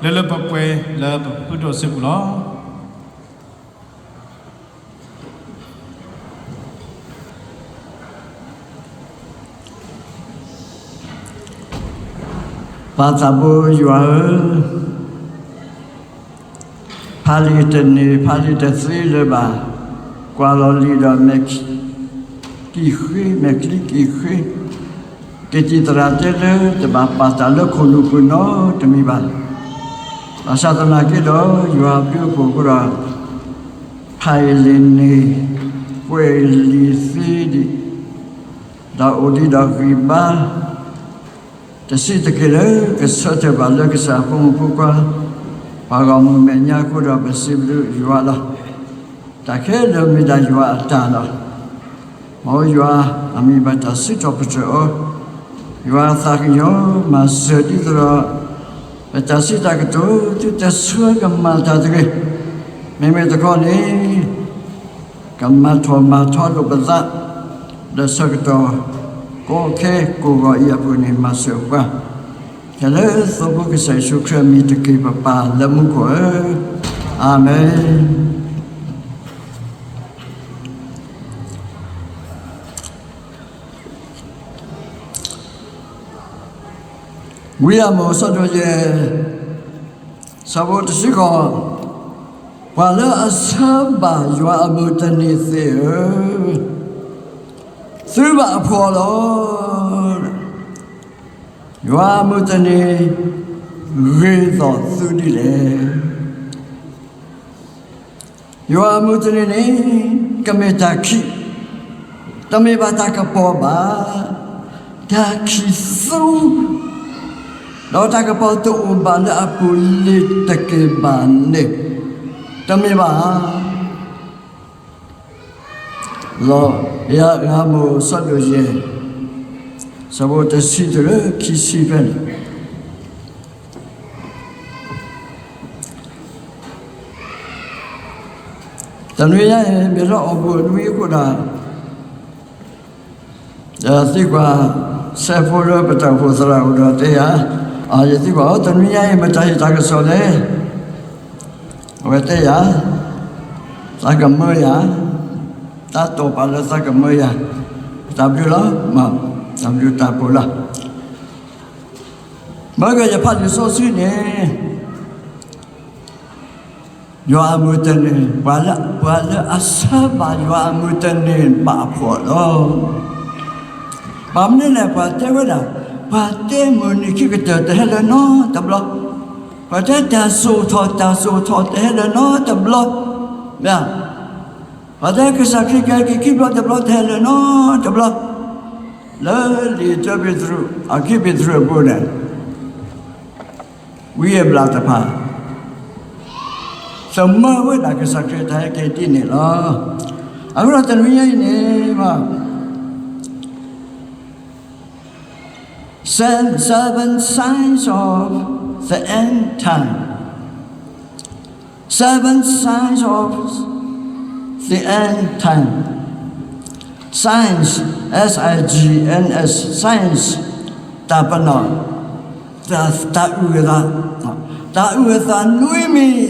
လၢလၢပှဲၤပှဲၤလၢပဖုဒိၣ်စုပူၤလီၤ. ပၢ်သးဘိယွၤဧၢ, ဖးလံာ်တန့ၢ် ဖးလံာ်တသ့လၢၤဘၣ်, ကွၢ်လီၤလံာ်ဒီးမဲာ်ချံကံၢ်ဃ့, မဲာ်ချံကံၢ်ဃ့, ကသံၣ်သရၣ်တဲလၢတဘၣ်ပာ်တၢ်လၢခိၣ်နူာ်ပူၤနီတမံၤဘၣ်. ဘၣ်ဆၣ်သနာ်က့ဒီး ယွၤအဘျုးအဖှိၣ်အဃိဒီး ဖးအံၤလံာ်န့ၣ် ကွဲးလံာ်သ့ဒံး, ဒီးအိၣ်ဒံးဒီးဂံၢ်ဘါ တဆံးတက့ၢ်လၢကဆၢထၢၣ်ဘၣ်လၢကစၢ်အဖိမုၣ်ဖိခွါ ပှၤဂီၢ်မုၢ်မဲာ်ညါအဃိဒီး ပစံးဘျုးယွၤလီၤ. တၢ်ခဲလၢာ်မ့ၢ်ဒၣ်ယွၤအတၢ်လီၤ. မ်ယွၤအမံၤဘၣ်တၢ်စံးထီၣ်ပတြၢၤအီၤ, ယွၤအသးကညီၤမၤစၢၤဒ်သိးဒီး ပတၢ်စံးတၢ်ကတိၤသုတဆှၢကမၤတၢ်တဂ့ၤ. မ့မ့ၢ်တခီန့ၣ် ကမၤထီၣ်မၤထီလိာ်ပသး လၢဆၢကတီၢ် ကိးခဲကိးဂီၤအံၤအပူၤန့ၣ် မၤစၢၤပှၤ, ဖဲလၢသိဖိကစၢ်ယ့ၣ်ၡူးခရံာ်အမံၤတက့ၢ် ပပၢ်လၢမူခိၣ်ဧၢ, အၤမ့ၣ်. ဝံယၢ်မိၣ်အဆၢဒိၣ်ယဲၢ် ဆၢဖိတဆံဃိး, ပှၤလၢအဆၢဘၣ်ယွၤအမုၢ်တနံၤသ့ၣ်ဧၢ, သုဘၣ်အဖှီၣ်လီၤ. ယွၤအမုၢ်တနံၤ ဂ့ၤသိးသုဒ်လဲၣ်. ယွၤအမုၢ်တနံၤန့ၣ် ကမ့ၢ်တၢ်ခံး, တမ့ၢ်ဘၣ်တၢ်ကပီၤဘၣ်, တၢ်ခံးသူ, ဒီးတၢ်ကပီၤတအိၣ်ဘၣ်လၢအပူၤလံၤတက့ၢ်ဘၣ်န့ၣ် တမ့ၢ်ဘၣ်. လီၤ, ယဲၢ်မိၣ်အဆၢဒိၣ်ယဲၢ် ဆၢဖိတဆံတုၤလၢခံဆံဖဲန့ၣ် တနွံညါအံၤ မ့ၢ်လၢအီၣ်ဘူၣ်အနွံအဃိဒီး ယသံကွၢ် စဲးဖိလၢပတၢ်အိၣ်ဖှိၣ်သရၣ်အိၣ်ဒီးတဲယၤ, ယသံကွၢ်အီၤ တနွံညါအံၤ မတၤဟ့ၣ်တၢ်ကစီၣ်လဲၣ်. အဝဲတဲယၤ, သးကမၢယၤ, တၢ်တိာ်ပာ်လၢသးကမၢယၤ, တၢ်ဘျုးလီၤ, တၢ်ဘျုးတၢ်ဖှိၣ်လီၤ. မ့ၢ်ကယဖးလံာ်စီဆှံန့ၣ် ယွၤအမုၢ်တနံၤ ပှၤလၢ ပှၤလၢအဆၢဘၣ်ယွၤအမုၢ်တနံၤဘၣ်အဖှီၣ်လီၤ. ဘၣ်မနုၤလဲၣ် ပှၤတဲဝဲဒၣ်, ပှၤတဲမုၢ်နံၤခံကတၢၢ်တဟဲလၢၤနီတဘျီ, ပှၤတဲတၢ်စိာ်ထီၣ် တၢ်စိာ်ထီၣ်တဟဲလၢၤနီတဘျီ, မ့ၢ် ပှၤတဲကစၢ်ခရံာ်ကဟဲက့ၤခံဘျီတဘျီတဟဲလၢၤနီတဘျီ, လၢလံာ်တၢပ့းတရူး အခံပ့းတရူးအပူၤန့ၣ် ဝံအဘျၣ်တဖၣ် သမၢဝဲဒၣ်ကစၢ်ခရံာ်တၢ်ဟဲက့ၤဒ်န့ၣ်လီၤ. အဃိဒီးတနွံညါအံၤန့ၣ် Seven, seven signs of the end time. Seven signs of the end time. Signs, S I G N S, signs, တၢ်ပနီၣ်, တၢ်အုၣ်အသး, တၢ်အုၣ်အသးနွံမံၤ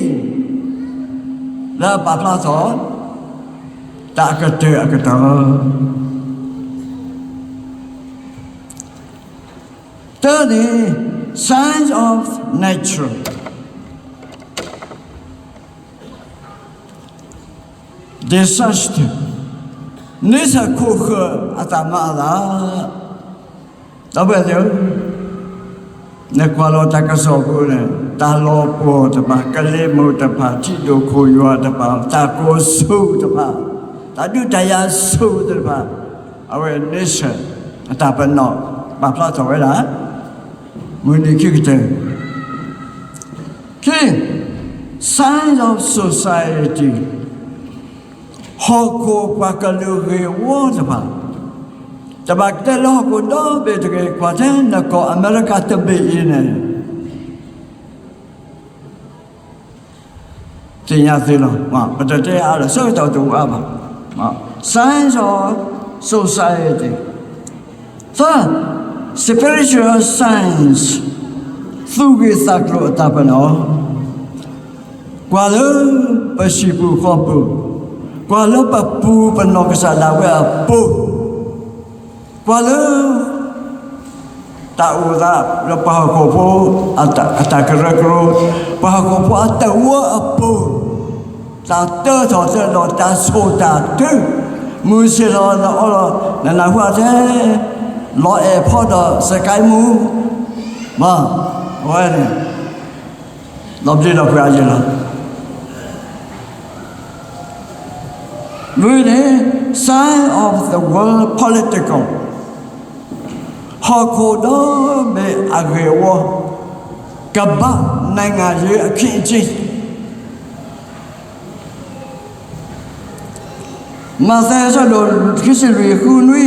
လၢပာ်ဖျါထီၣ် တၢ်အကတၢၢ်အကတီၢ် တၢန့ၣ် signs of nature disaster, nature ခိၣ်ဃၢၤအတၢ်မၤအသး, ဒီပုၢ်ဝဲၢ်သ့ၣ်ဧၢ, နကွၢ်လီၤတၢ်ကစီၣ်ပူၤန့ၣ် တၢ်လီၤပှီၢ်တဖၣ်, ကလ့မိၢ်တဖၣ်, ထံဒိၣ်ခိၣ်ယွၤတဖၣ်, တၢ်ကိၢ်ဆူၣ်တဖၣ်, တၢ်ဒုးတၢ်ယၤဆူၣ်သ့ၣ်တဖၣ်, အဝဲ nature အတၢ်ပနီၣ် ပာ်ဖျါထီၣ်ဝဲဒၣ် မုၢ်နံၤခံကတၢၢ် ခံ, signs of society, ဟီၣ်ခိၣ်ပှၤကလုာ်ဂ့ၢ်ဝီတဖၣ်, တဘၣ်ကတဲလၢဟီၣ်ခိၣ်ဒီဘ့ၣ်တဂ့ၤ, ကွၢ်ထဲနကီၢ်အမဲရကၤတဘ့ၣ်အံၤန့ၣ် သ့ၣ်ညါသ့လီၤ. ပတတဲအါဒီးဆၢကတီၢ်တအိၣ်အါဘၣ်. Signs of society. Third, spiritual signs. သူၣ်ဂ့ၤသးကျိၤအတၢ်ပနီၣ်, ကွၢ်လၢပဟံၣ်ပူၤဃီပူၤ, ကွၢ်လၢပပူၤပနီၢ်ကစၢ်ဒၣ်ဝဲအပူၤ, ကွၢ်လၢ တၢ်အိၣ်သးလၢပှၤဟီၣ်ခိၣ်ဖိအတၢ်ကရၢကရိ, ပှၤဟီၣ်ခိၣ်ဖိအတၢ်ဝၢအပူၤ, တၢ်တၢထီၣ်တၢဒီးတၢ်ဆိၣ်တၢ်ထု, မုၢ်ဆ့ၣ်လီၤနအီလီၤ, နနၢ်ဟူအတဲ, လီၤအဲၣ်ဖီဒီးစကဲမူ, မ့ၢ်, အဝဲန့ၣ် လီၤဘျ့လီၤပှၤယဲလီၤ. ဝဲန့ၣ် sign of the world political, ဟီၣ်ခိၣ်ဒီဘ့ၣ်အဂ့ၢ်အဝီ, ကမ္ဘာ့နိုင်ငံရေးအခင်းအကျင်း, မးသဲအဆၢဒိၣ်ခံဆံလွံၢ်အဃုနွံ,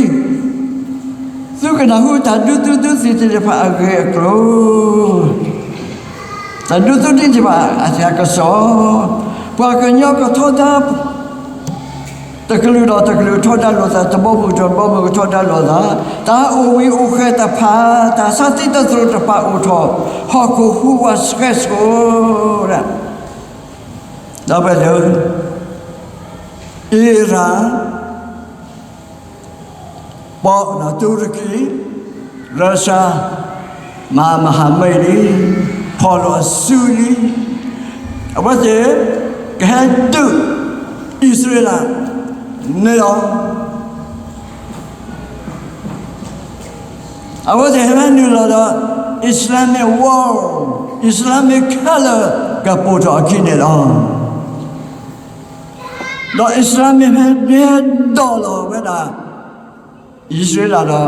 သုကနၢ်ဟူတၢ်ဒိသူၣ်ဒိသံသ့ၣ်တဖၣ်အဂ့ၢ်အကျိၤ, တၢ်ဒိသူၣ်ဒိသံသ့ၣ်တဖၣ်အတၢ်ကစီၣ်, ပှၤကညီကထီဒါ တကလုာ်ဒီးတကလုာ်ထီဒါလိာ်သး, တဘီမုၢ်တဘီမုၢ်ကထီဒါလိာ်သး, တၢ်အိၣ်ဝံၤအိၣ်ဃဲၤတဖၣ်, တၢ်ဆါသံတသရူးတဖၣ်အိၣ်ထီၣ်, ဟီၣ်ခိၣ်ဟူးဝးဆှဲးဆှိး, ဒီးဖဲလၢ အံရၣ် ပီၣ် တူရကံ, ရၢၡါ, မဟာမိတ်လံ, ဖီၣ်လိာ်အစုလံ, အဝဲသ့ၣ် ကဟဲဒုး အံၣ်စရ့လးန့ၣ်လီၤ. အဝဲသ့ၣ်ဟဲနုာ်လီၤဒီး Islamic world, Islamic color ကပိာ်ထီၣ်အခံန့ၣ်လီၤ. ဒီး Islamic ဟဲဒိးလီၤဝဲဒၣ် အံၣ်စရ့လးဒီး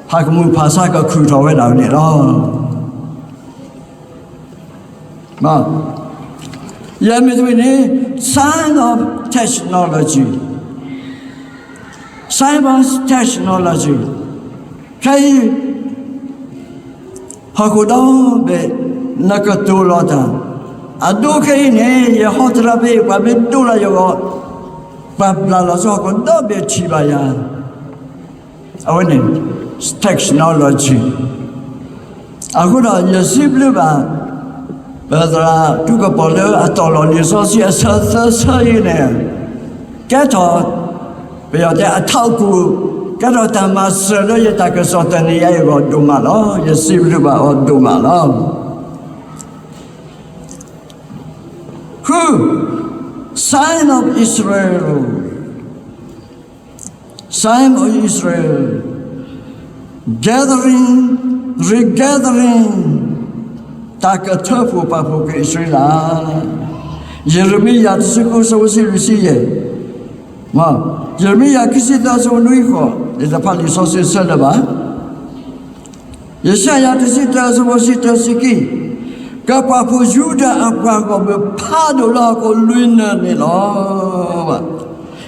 ဟးကမူၣ်ဖးဆါကခုၣ်ထီၣ်ဝဲဒၣ်န့ၣ်လီၤ. ယဲမ့ၢ်တမ့ၢ်န့ၣ် science of technology, science of technology, ခဲအံၤ ဟီၣ်ခိၣ်ဒီဘ့ၣ် နကတိၤလီၤတၢ်, အဒိခဲအံၤန့ၣ် ယဟီတရၢဖဲအံၤ ပှၤမ့ၢ်ဒိလီၤယဂီၢ်, ပှၤဘျးလီၤဆူဟီၣ်ခိၣ်ဒီဘ့ၣ်ထံၣ်ဘၣ်ယၤ, အဝဲန့ၣ် technology. အဃိဒီးယစံးဘျုးဘၣ် ပသရၣ်တူၢ်ကပီၤလၢအတီၢ်လီၤလံာ်စီဆှံအဆၢသၢဆၢအံၤန့ၣ်, ကဲထီၣ် ပယီၤတဲအထးအကူၣ်, ကဲထီၣ်တၢ်မၤစၢၤလၢယတၢ်ကစီၣ်သန့ၤအံၤအဂီၢ်ဒိၣ်မးလီၤ. ယစံးဘျုးဘၣ်အီၤဒိၣ်မးလီၤ. ဃု, Sign of Israel, Sign of Israel, gathering, regathering, တၢ်ကထၢဖှိၣ်ပာ်ဖှိၣ်က့ၤအံၣ်စရ့လး, ယံးရမံယၤတဆံဃု အဆၢဖိဆံလွံၢ်ဆံယဲၢ်, ယံးရမံယၤခံဆံသၢ အဆၢဖိနွံဃိး, ယတဖးလံာ်စီဆှံအဆၢလၢၤဘၣ်. ယၡါယၤတဆံတၢ အဆၢဖိဆံတၢ ဆံခံ, ကပာ်ဖှိၣ်ယူဒၤအပှၤဂီၢ်မုၢ်ဖးဒိၣ်လၢဟီၣ်ခိၣ်လွံၢ်နၢၣ်န့ၣ်လီၤ.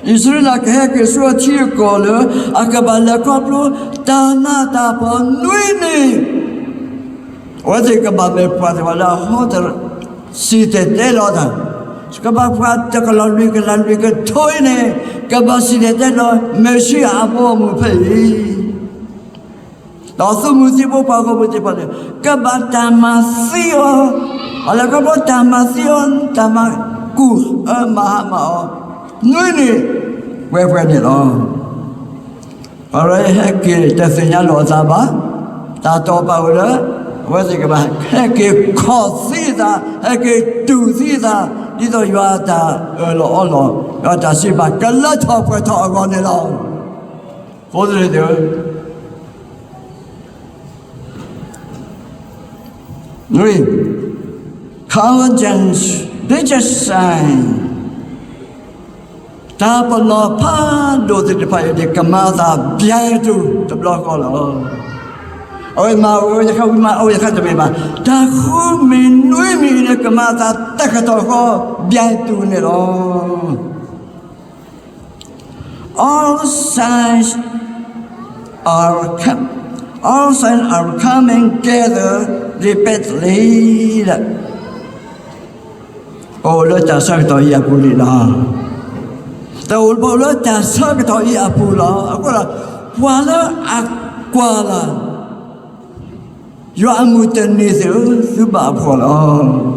အံၣ်စရ့လးကဟဲက့ၤဆူအထံအကီၢ်လၢ အကဘၣ်လဲၤခီဖျိတၢ်နးတၢ်ဖှီၣ်နွံနံၣ်, အဝဲသ့ၣ်ကဘၣ်မ့ၢ်ပှၤသ့ၣ်တဖၣ်လၢအဟီတရံး စံၣ်တဲၤတဲလီၤတၢ်, ကဘၣ်ပှၤတကလီၤလွံၢ်ကလးလွံၢ်ကထိအံၤန့ၣ်, ကဘၣ်စံၣ်တဲၤတဲလီၤ မ့ၢ်ဆှံအဘီအမုၢ်ဖဲအံၤ, ဒီးသုးမုၢ်သံၣ်ဘိပှၤဂီၢ်မုၢ်သ့ၣ်တဖၣ်န့ၣ် ကဘၣ်တၢ်မၤသံအီၤ, အလဲၤခီဖျိတၢ်မၤသံအီၤ, တၢ်မၤကူၣ်အၢမၤဟါမၢ်အီၤ, နွံနံၣ်ပှဲၤပှဲၤန့ၣ်လီၤ. ပဝဲဟဲက့ၤတသ့ၣ်ညါလိာ်အသးဘၣ်, တၢ်တိာ်ပာ်ဝဲလၢ အဝဲသ့ၣ်ကဘၣ်ဟဲက့ၤခီၣ်သံအသး, ဟဲက့ၤတူၢ်သံအသး, ဒ်သိးယွၤအတၢ်အၢၣ်လီၤအီလီၤ, ယွၤအတၢ်စံးဘၣ်ကလၢထီၣ်ပှဲၤထီၣ်အဂီၢ်န့ၣ်လီၤ. ဖိသ့ၣ်ဧၢ, နွံ, convergence, biggest sign, တၢ်ပနီၣ်ဖးဒိၣ်သ့ၣ်တဖၣ်အံၤန့ၣ် ကမၤအသး ဘျဲတူ တဘျီဃီလီၤ. အဝဲမၤအိၣ်ယခါဝံၤမၤအိၣ်ယခါတမ့ၢ်ဘၣ်, တၢ်ဃုမံၤနွံမံၤအံၤန့ၣ် ကမၤအသးတကတီၢ်ဃီ ဘျဲတူန့ၣ်လီၤ. All signs are com-, all signs are coming together repeatedly လၢ ပအိၣ်လၢတၢ်ဆၢကတီၢ်အံၤအပူၤလံလီၤ. တအိၣ်လၢပအိၣ်လၢတၢ်ဆၢကတီၢ်အံၤအပူၤလီၤ. အဃိဒီး ပှၤလၢအကွၢ်လၢ် ယွၤအမုၢ်တနံၤသ့ၣ်ဧၢ, သုဘၣ်အဖှီၣ်လီၤ.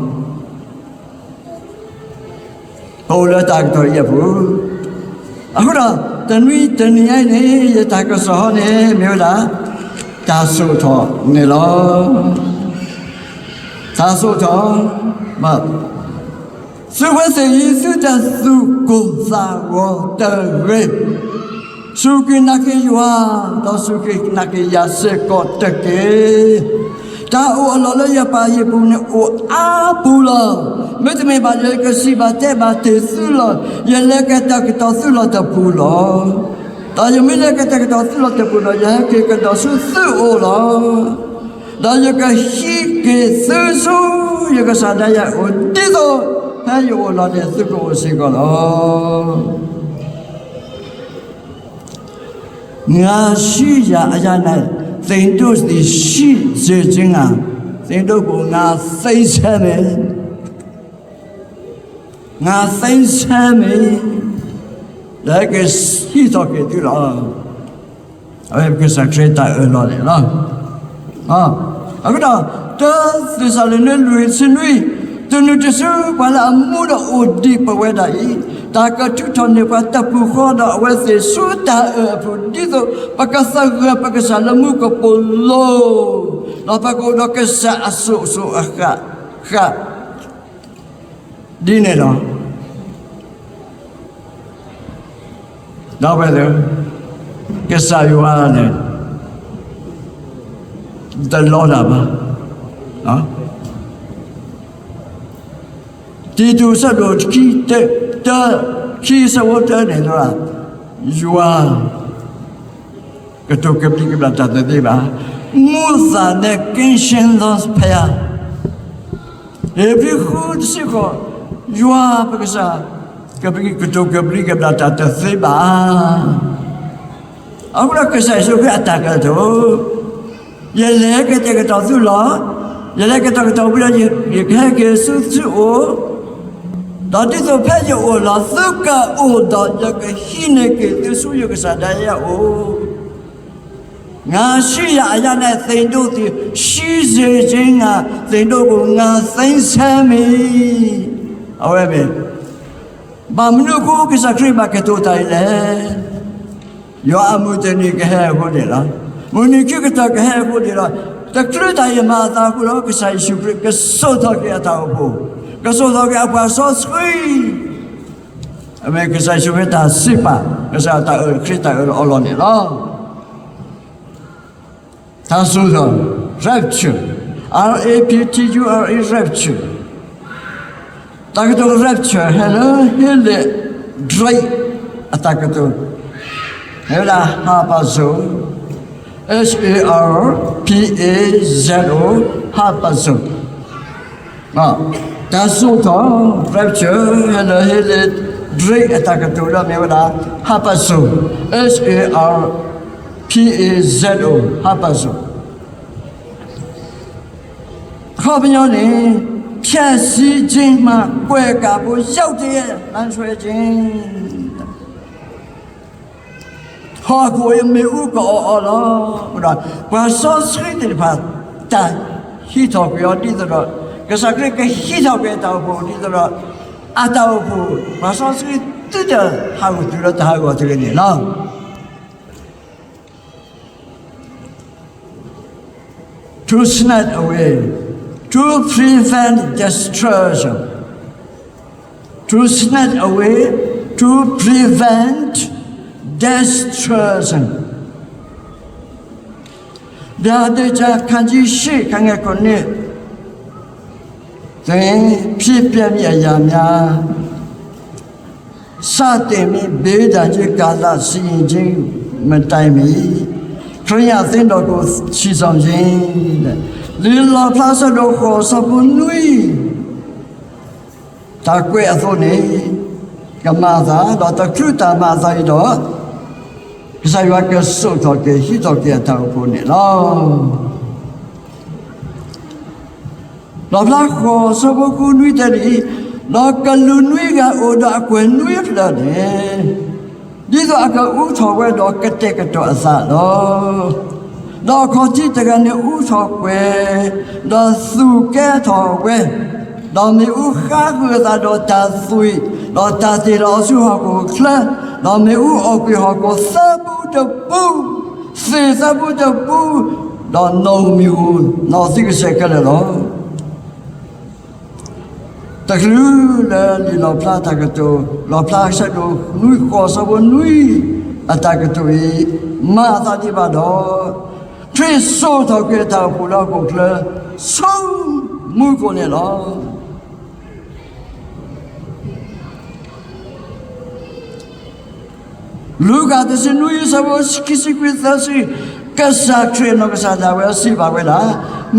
ပအိၣ်လၢတၢ်ကတီၢ်အံၤအပူၤ, အဃိဒီး တနွံတနံၤအံၤန့ၣ် ယတၢ်ကစီၣ်ဟီန့ၣ် မ့ၢ်ဝဲဒၣ် တၢ်ဆိၣ်ထီၣ်န့ၣ်လီၤ. တၢ်ဆိၣ်ထီၣ်, သုဝဲသ့ၣ်အံၤ သုတသူၣ်ကိၢ်သးဂီၤတဂ့ၤ. စူၢ်က့ၤနာ်က့ၤယွၤ, ဒီးစူၢ်က့ၤနာ်က့ၤယၤစ့ၢ်ကီးတက့ၢ်. တၢ်အိၣ်အလီၢ်လၢယပာ်ယပူၤန့ၣ်အိၣ်အါပူၤလီၤ. မ့တမ့ၢ်ဘၣ် ယကစံးဘၣ်တဲဘၣ်တ့ၢ်သုလီၤ. ယလဲၤကတဲာ်ကတီၤသုလီၤတပူၤလီၤ. ဒီးယမ့ၢ်လဲၤကတဲာ်ကတီၤသုလီၤတပူၤဒီး ယဟဲက့ၤကဒီးဆူသုအိၣ်လီၤ. ဒီးယကဟံးက့ၤသုဆူယကစၢ်ဒၣ်ယၤအအိၣ် ဒ်သိးဖဲယအိၣ်လီၤန့ၣ် သုကအိၣ်စ့ၢ်ကီးလီၤ. ငါရှိရာအရပ်၌ သင်တို့သည်ရှိစေခြင်းငှာ သင်တို့ကို ငါသိမ်းဆည်းမည်, ငါသိမ်းဆည်းမည်, ဒီးကဟံးထီၣ်က့ၤသုလီၤ. အဝဲကစၢ်ခရံာ်တၢ်အၢၣ်လီၤန့ၣ်လီၤ. အဃိဒီး တၢသ့းစၤလနံ လွံၢ်ဆံနွံ, တနုၤတစု ပှၤလၢအမူဒီးအိၣ်ဒံးပဝဲဒၣ်အံၤ, တၢ်ကထုးထီၣ်န့ၢ်ပှၤတပူၤဃီဒီးအဝဲသ့ၣ်ဆူတၢ်အၢၣ်အပူၤ ဒ်သိးပကသဂၢၢ်ပကစၢ်လၢမူကပိာ်လိၤ, ဒီးပကအိၣ်ဒီးကစၢ်အစိၤစိၤအဃၣ်ဃၣ် ဒ်န့ၣ်လီၤ. ဒီပုၢ်ဝဲၢ်သ့ၣ်, ကစၢ်ယွၤန့ၣ် တလီတၢ်ဘၣ်. တံတူး အဆၢဒိၣ်ခံ, တၢ, ခံ အဆၢဖိတၢန့ၣ် ယွၤ ကတိၤကဘျံးကဘျၣ်တၢ်တသ့ဘၣ်. မူသးနဲက့ရှင်းသောဘုရား, ဧ့ၤဘြံၤ ဃု တဆံဃိး, ယွၤပကစၢ် ကဘျံးကတိၤကဘျံးကဘျၣ်တၢ်တသ့ဘၣ်. အဃိဒီးကစၢ်ယ့ၣ်ၡူးခရံာ်အတၢ်ကတိၤ, ယလဲၤကတဲာ်ကတီၤသုလီၤ. ယလဲၤကတဲာ်ကတီၤဝံၤဒီး ယကဟဲက့ၤဆူသုအိၣ်, ဒီးဒ်သိးဖဲယအိၣ်လီၤ သုကအိၣ်ဒီး ယကဟံးန့ၢ်က့ၤသုဆူယကစၢ်ဒၣ်ယၤအအိၣ်. ငါရှိရာအရပ်၌ သင်တို့သည်ရှိစေခြင်းငှာ သင်တို့ကို ငါသိမ်းဆည်းမည်. အဝဲမ့ၢ် ဘၣ်မနုၤအဃိကစၢ်ခရံာ်ဘၣ်ကတိၤတၢ်အံၤလဲၣ်. ယွၤအမုၢ်တနံၤကဟဲအဃိန့ၣ်လီၤ. မုၢ်နံၤခံကတၢၢ်ကဟဲအဃိန့ၣ်လီၤ. တချုးတၢ်အံၤမၤအသးအဃိဒီး ကစၢ်ယ့ၣ်ၡူးခရံာ်ကစိာ်ထီၣ်က့ၤအတၢ်အိၣ်ဖှိၣ်, ကစိာ်ထီၣ်က့ၤအပှၤစီဆှံ, အမ့ၢ်ကစၢ်ယ့ၣ်ၡူးခရံာ်တၢ်စံးပာ်, ကစၢ်တၢ်အၢၣ် ခရံာ်တၢ်အၢၣ်လီၤအီလီၤန့ၣ်လီၤ. တၢ်စိာ်ထီၣ် rapture, R A P T U R E, rapture, တၢ်ကတိၤ rapture ဟဲလၢ Healy Drake အတၢ်ကတိၤ, မ့ၢ်ဝဲဒၣ် harpazo, H A R P A Z O, harpazo. တၢ်စိာ်ထီၣ် rapture ဟဲလၢ Healy Drake အတၢ်ကတိၤလၢမ့ၢ်ဝဲဒၣ် harpazo, H A R P A Z O, harpazo. အခီပညီန့ၣ် ဖျက်ဆီးခြင်းမှ ကွယ်ကာဖို့ ရောက်တယ်, လမ်းဆွဲခြင်း. ဟီၣ်ခိၣ်အံၤမ့ၣ်အူကအီၣ်အီၤလီၤ. ဒီးပှၤစီဆှံသ့ၣ်တဖၣ် တၢ်ဟံးထီၣ်ကွံာ်အီၤဒ်သိးဒီး ကစၢ်ခရံာ်ကဟံးထီၣ်ကွံာ်အတၢ်အိၣ်ဖှိၣ်ဒ်သိးဒီး အတၢ်အိၣ်ဖှိၣ် ပှၤစီဆှံသုတဟးဂီၤတုၤလၢတဟးဂီၤတဂ့ၤန့ၣ်လီၤ. To snatch away, to prevent destruction. To snatch away, to prevent destruction. ဗျာဒိတ်ကျမ်း ခန်းကြီးရှစ် အခန်းငယ်ခုနစ်တွင် ဖြစ်ပျက်မည့်အရာများ စတင်မည့် ဘေးဒဏ်ကြီးကာလ စီရင်ခြင်းမတိုင်မီ ခရစ်ယာန်အသင်းတော်ကို ချီဆောင်ခြင်း လံာ်လီၣ်ဖျါ အဆၢဒိၣ်ဃိး အဆၢဖိနွံ တၢ်ကွဲးအသိးန့ၣ် ကမၤအသး ဒီးတချုးတၢ်မၤအသးအံၤဒီး ကစၢ်ယွၤကစိာ်ထီၣ်က့ၤ ဟံးထီၣ်က့ၤအတၢ်အိၣ်ဖှိၣ်န့ၣ်လီၤ. လီၣ်ဖျါဃိး အဆၢဖိဃု နွံ တဲဒ်အံၤ, ဒီးကလူးနွံဂၤအိၣ်ဒီးအကွဲၢ်နွံဖျၢၣ်န့ၣ် ဒ်သိးအကအူထီၣ်ဝဲဒီးကတဲာ်ကတီၤအသးလီၤ. ဒီးအခီၣ်ထံးတဂၤန့ၣ်အူထီၣ်ကွဲၤ, ဒီးသူၣ်ကဲထီၣ်ဝဲ, ဒီးမ့ၣ်အူဃါဃုာ်အသးဒီးတၢ်သွံၣ်, ဒီးတၢ်တ့ၢ်လီၤအီၤဆူဟီၣ်ခိၣ်ချၢ, ဒီးမ့ၣ်အူအီၣ်ကွံာ်ဟီၣ်ခိၣ်သၢပူတပူ, သ့ၣ်သၢပူတပူ, ဒီးနီၣ်ဧိၤမံၤဧိၤ, နီၣ်သုကစဲးခဲလၢာ်လီၤ. တချုးလၢလံာ်လီၣ်ဖျါတၢ်ကတိၤ, လီၣ်ဖျါဆၢဒိၣ်နွံဃိးဆၢဖိနွံအတၢ်ကတိၤအံၤ, မၤအသးဒံးဘၣ်ဒီး, ခရံာ်စိာ်ထီၣ်ကွံာ်အတၢ်အိၣ်ဖှိၣ်လၢဟီၣ်ခိၣ်ချၢ, ဆူမူခိၣ်န့ၣ်လီၤ. လူၤကၣ်တဆံနွံဆၢဖိခံဆံခွံသၢဆံ, ကစၢ်ခရံာ်အနီၢ်ကစၢ်ဒၣ်ဝဲစံးဘၣ်ဝဲဒၣ်,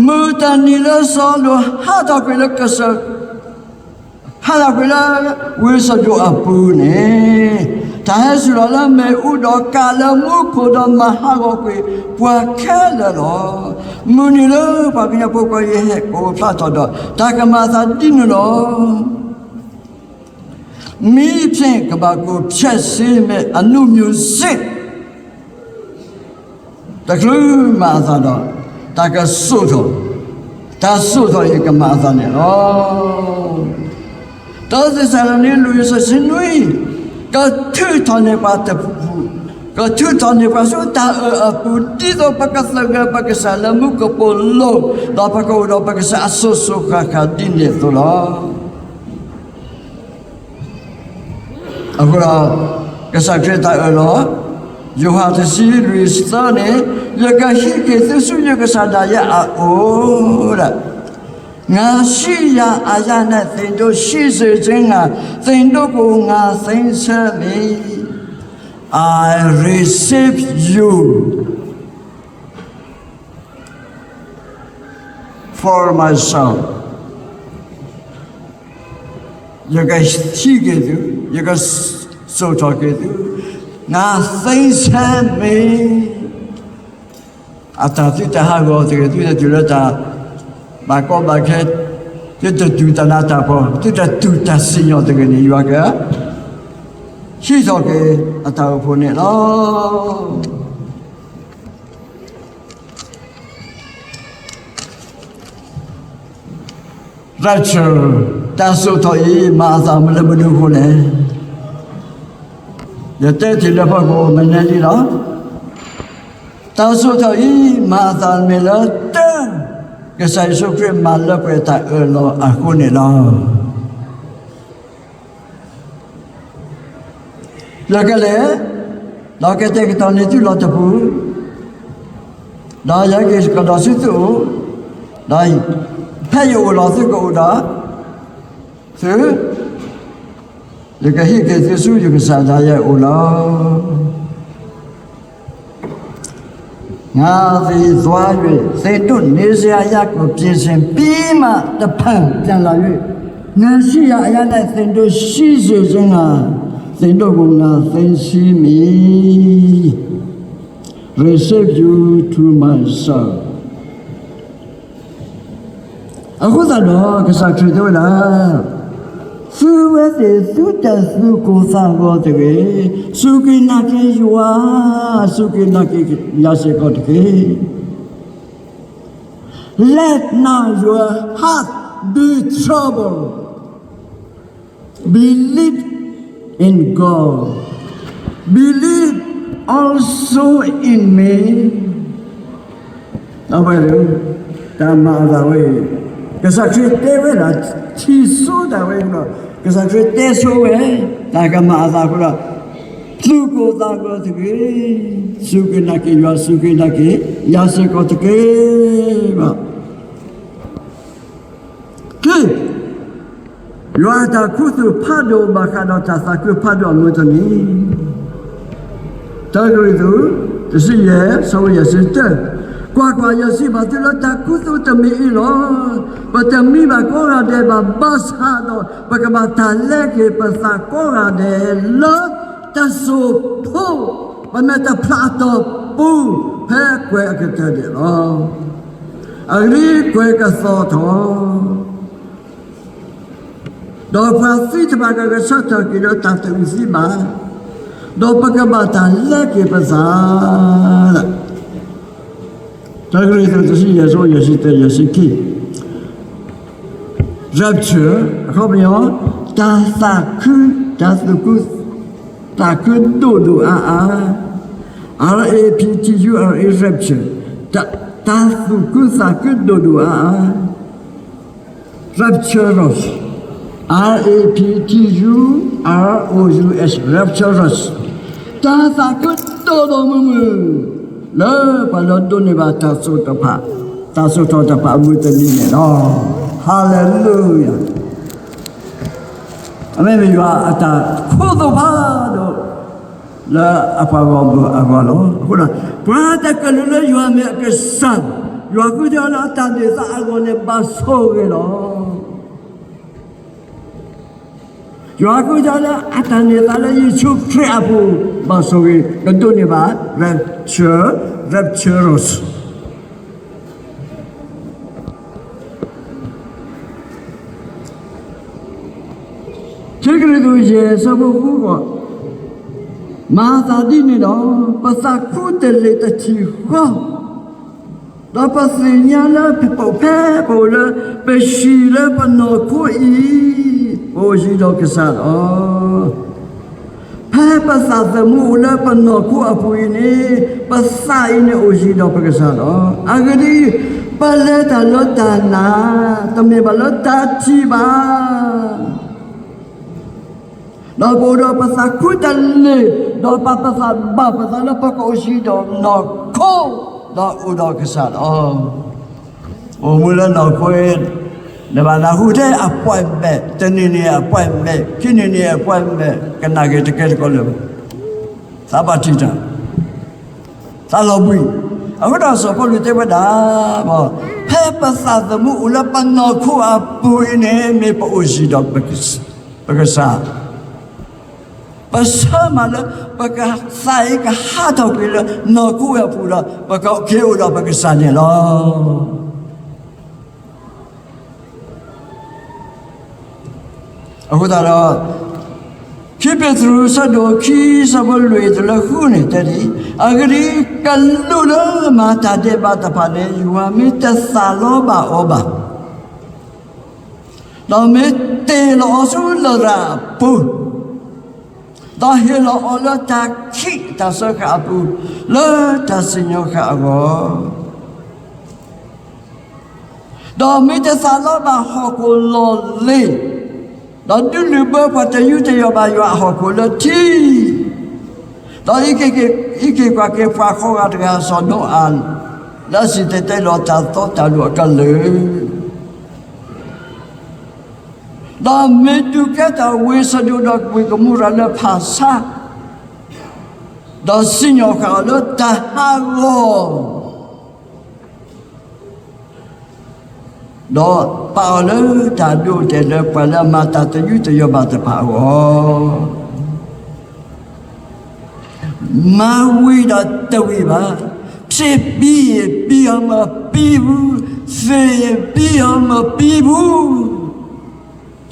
မုၢ်တနံၤလၢစီၤယိၤဟၣ်ဟးထီၣ်ကွံာ်လၢကစၢၢ် ဟးထီၣ်ကွံာ်လၢဝ့ၢ်စဒိၣ်အပူၤန့ၣ်, တၢ်ဟဲစူၤလီၤလၢမ့ၣ်အူဒီးကးလၢမူခိၣ်ဒီးမၤဟးဂီၤကွံာ်ပှၤခဲလၢာ်လီၤ. မုၢ်နံၤလၢပှၤကညီဖိခွါယဟဲကအိၣ်ဖျါထီၣ်ဒီး တၢ်ကမၤအသးဒ်န့ၣ်လီၤ. မီးဖြင့်ကဘၣ်ကိၣ်ဖျဲးစ့ မ့ၢ်အနုမုၢ်စ့ တချုးမၤအသးဒီး တၢ်ကစိာ်ထီၣ်, တၢ်စိာ်ထီၣ်အံၤကမၤအသးန့ၣ်လီၤ. တၢသ့းစၤလနံ လွံၢ်ဆၢဆံနွံ, ကထုးထီၣ်န့ၢ်ပှၤတပူၤပူၤ, ကထုးထီၣ်န့ၢ်ပှၤဆူတၢ်အၢၣ်အပူၤ ဒ်သိးပကသဂၢၢ်ပကစၢ်လၢမူကပိာ်လိၤ, ဒီးပကအိၣ်ဒီးပကစၢ်အစိၤစိၤဃၣ်ဃၣ်ဒ်န့ၣ်အသိးလီၤ. အဃိဒီး ကစၢ်ခရံာ်တၢ်အၢၣ်လီၤ, ယိၤဟၣ်တဆံလွံၢ်သၢန့ၣ်, ယကဟံးက့ၤသုဆူယကစၢ်ဒၣ်ယဲအအိၣ်, ငါရှိရာအရပ်၌ သင်တို့ရှိစေခြင်းငှာ သင်တို့ကို ငါသိမ်းဆည်းမည်. I receive you for myself. ယကဟံးက့ၤသု, ယကစိာ်ထီၣ်က့ၤသု, ငါသိမ်းဆည်းမည်. အတၢ်သုတဟးဂီၤတဂ့ၤ, သုတတုၤလၢတၢ်ဘၣ်ကီဘၣ်ခဲ, သုတတုၤတၢ်နးတၢ်ဖှီၣ်, သုတတုၤတၢ်စံၣ်ညီၣ်တဂ့ၤန့ၣ်, ယွၤကဟံးထီၣ်က့ၤအတၢ်အိၣ်ဖှိၣ်န့ၣ်လီၤ. Rapture, တၢ်စိာ်ထီၣ်အံၤ မၤအသးမနုၤမနုၤအဃိလဲၣ်. ယတဲတ့ၢ်လၢပှၤကိးမနုၤလံလီၤ. တၢ်စိာ်ထီၣ်အံၤ မၤအသးမ့ၢ်လၢတၢ် ကစၢ်ယ့ၣ်ၡူးခရံာ်မၤလၢပှဲၤတၢ်အၢၣ်လီၤအဃိန့ၣ်လီၤ. ယကလဲၤ, ဒီးကတဲာ်ကတီၤန့ၢ်သုလီၤတပူၤ, ဒီးယကကဒီးဆူသုအိၣ်, ဒီးဖဲယအိၣ်လီၤသုကအိၣ်ဒီး, သု, ယကဟံးက့ၤသုဆူယကစၢ်ဒၣ်ယဲအအိၣ်လီၤ. ငါသည်သွား၍ သင်တို့နေစရာရာကို ပြင်ဆင်ပြီးမှ တဖန်ပြန်လာ၍ ငါရှိရာအရပ်၌ သင်တို့ရှိစေခြင်းငှာ သင်တို့ကို ငါသိမ်းဆည်းမည်. Receive you to myself. အဃိသတးဒီး ကစၢ်ခရံာ်တဲဝဲဒၣ်, သုဝဲသ့ၣ် သုတၢ်သူၣ်ကိၢ်သးဂီၤတဂ့ၤ, စူၢ်က့ၤနာ်က့ၤယွၤ, စူၢ်က့ၤနာ်က့ၤယၤစ့ၢ်ကီးတက့ၢ်. Let not your heart be troubled. Believe in God. Believe also in me. အဝဲ, တၢ်မၤအသးဝဲအံၤ, ကစၢ်ခရံာ်တဲဝဲဒၣ်, ထံၣ်ဆိတၢ်ဝဲအံၤဒီး, ကစၢ်ခရံာ်တဲဆိဝဲ, တၢ်ကမၤအသးအဃိဒီး, သူၣ်ကိၢ်သးဂီၤတက့ၢ်, စူၢ်က့ၤနာ်က့ၤယွၤ, စူၢ်က့ၤနာ်က့ၤယၤစ့ၢ်ကီးတက့ၢ်. က့ၤ, ယွၤအတၢ်ခူသူၣ်ဖးဒိၣ်ဘၣ်ဃးဒီးတၢ်သးခုဖးဒိၣ်အမုၢ်တနံၤ, တၢကရံၣ်သူး တဆံယဲၢ် ဆၢဖိယဲၢ်ဆံတၢ, ကွၢ်ကွၢ်, ယစံးဘၣ်သုလၢတၢ်ခူသူၣ်တမံၤအံၤလီၤ. ပတမံဘၣ်ကိးဂၤဒဲးဘၣ်, ဘၣ်ဆၣ်ဒီး ပကဘၣ်တၢ်လဲက့ၤပသးကိးဂၤဒဲးလၢ တစိၢ်ဖိ, ပမဲာ်တဖျၢၣ်အတီၢ်ပူၤ, ဖဲကွဲၤအကတၢၢ်ဒဲးလီၤ. အဂ့ၢ်ဒ်အံၤ, ကွဲၤကသီၣ်ထီၣ် ဒီးပှၤသံတဖၣ်ကဂဲၤဆၢထၢၣ်က့ၤလၢတၢ်တအုၣ်သံဘၣ်, ဒီးပကဘၣ်တၢ်လဲက့ၤပသး, လၢ, တၢကရံၣ်သူးတဆံယဲၢ် အဆၢဖိယဲၢ်ဆံတၢ ယဲၢ်ဆံခံ, rapture အခီပညီ, တၢ်သးခု, တၢ်သူၣ်ခု, သးခုဒိၣ်ဒိၣ်အါအါ, rapture, rapture, တၢ်သူၣ်ခုသးခုဒိၣ်ဒိၣ်အါအါ rapturous, rapturous, rapturous, တၢ်သးခုဒိၣ်ဒိၣ်မုၢ်မုၢ်, လၢပှၤလၢဒိးန့ၢ်ဘၣ်တၢ်စိတဖၣ်, တၢ်စိတဖၣ်အမုၢ်တနံၤန့ၣ်လီၤ. Hallelujah. အမ့ၢ်မ့ၢ်ယွၤအတၢ်ခိၣ်သ့ၣ်တဖၣ်ဒီး လၢအပှၤဂီၢ်မုၢ်အဂီၢ်လီၤ. အဃိဒီး ပှၤတကလုာ်လၢယွၤမ့ၢ်အကစၢ်, ယွၤဃုထၢလၢအတၢ်န့ၢ်သါအဂီၢ်န့ၣ် ဘၣ်ဆိၣ်ဂ့ၤလီၤ. ယွၤဃုထၢလၢအတၢ်န့ၢ်သါလၢယ့ၣ်ၡူးခရံာ်အပူၤ ဘၣ်ဆိၣ်ဂ့ၤ ကဒိးန့ၢ်ဘၣ် rapture, rapturous. ခံကရံၣ်သူးယဲၢ် အဆၢဖိဃုဃီ, မၤသးဒ်န့ၣ်ဒီး ပသးခူတလ့ၢ်တထံၣ်ဃီ, ဒီးပသ့ၣ်ညါလၢပဖဲပအိၣ်လၢ ပဟံၣ်လၢပနီၢ်ခိအံၤ ပအိၣ်ယံၤဒီးကစၢ်လီၤ. ဖဲပသးသမူအိၣ်လၢပနီၢ်ခိအပူၤအံၤန့ၣ် ပသးအံၤန့ၣ်အိၣ်ယံၤဒီးပကစၢ်လီၤ. အဂ့ၢ်ဒ်အံၤ, ပလဲၤတၢ်လၢတၢ်နာ်, တမ့ၢ်ဘၣ်လၢတၢ်ထံၣ်ဘၣ်. ဒီးပအိၣ်ဒီးပသးခူတလ့ၢ်, ဒီးပာ်ပသးဘၣ်ပသးလၢပကအိၣ်ယံၤဒီးနီၢ်ခိ, ဒီးအိၣ်ဒီးကစၢ်လီၤ. အိၣ်မူလၢနီၢ်ခိအံၤ, နဘၣ်နၢ်ဟူထဲအပှဲးမဲာ်, တနံၤန့ၣ်အပှဲးမဲာ်, ခံနံၤန့ၣ်အပှဲးမဲာ်, ကနၣ်က့ၤတကဲတကီလၢၤဘၣ်. သးဘၣ်ထံၣ်တၢ်, သးလီၤဘှံး. အဃိဒီးစီၤပီလူးတဲဝဲဒၣ်, ဖဲပသးသမူအိၣ်လၢပနီၢ်ခိအပူၤအံၤန့ၣ် မ့ၢ်ပအိၣ်ယံၤဒီးပကစၢ်, ပဆၢမၤလၢ ပကသးအံၤကဟးထီၣ်ကွံာ်လၢနီၢ်ခိဝဲအပူၤဒီး ပကက့ၤအိၣ်ဒီးပကစၢ်န့ၣ်လီၤ. အဃိသတးဒီး, ခံပ့းတရူး အဆၢဒိၣ်ခံ အဆၢဖိလွံၢ်တုၤလၢဃုန့ၣ်တဲဒ်အံၤ, အဂ့ၢ်ဒ်အံၤ, ကလူးလၢမၤတၢ်ဒဲးဘးတဖၣ်န့ၣ် ယွၤမ့ၢ်တသးလီဘၣ်အီၤဘၣ်, ဒီးမ့ၢ်တ့ၢ်လီၤအီၤဆူလရာ်အပူၤ, ဒီးဟ့ၣ်လီၤအီၤလၢတၢ်ခံးတၢ်စၢဃာ်အပူၤ, လၢတၢ်စံၣ်ညီၣ်ဃာ်အဂီၢ် ဒီးမ့ၢ်တသးလီဘၣ်ဟီၣ်ခိၣ်လီၢ်လံၤ, ဒီးဒုးလုၢ်ဘၢပှၤတယူးတယီၣ်ဘၣ်ယွၤအဟီၣ်ခိၣ်လၢထံ, ဒီးအံးက့ၤကွၢ်က့ၤပှၤဃီဂၤတဂၤစီၤနိအၤ, လၢအစံၣ်တဲၤတဲလီၤတၢ်သီတၢ်လိၤအကလုာ်, ဒီးမ့ၢ်ဒုးကဲထီၣ်ဝ့ၢ်စဒိၣ်ဒီးဝ့ၢ်ကမိရၤလၢဖၣ်ဆါ, ဒီးစံၣ်ညီၣ်ဃာ်အီၤလၢတၢ်ဟးဂီၤ ဒီးပာ်အီၤလၢတၢ်ဒိၣ်တဲာ်လၢပှၤလၢအမၤတၢ်တယူးတယီၣ်ဘၣ်တဖၣ်အဂီၢ်, မၤဝံၤဒီးတဝံၤဘၣ်, ဖြစ်ပြီးရင်ပြီးအောင်မပြီးဘူး, သေရင်ပြီးအောင်မပြီးဘူး.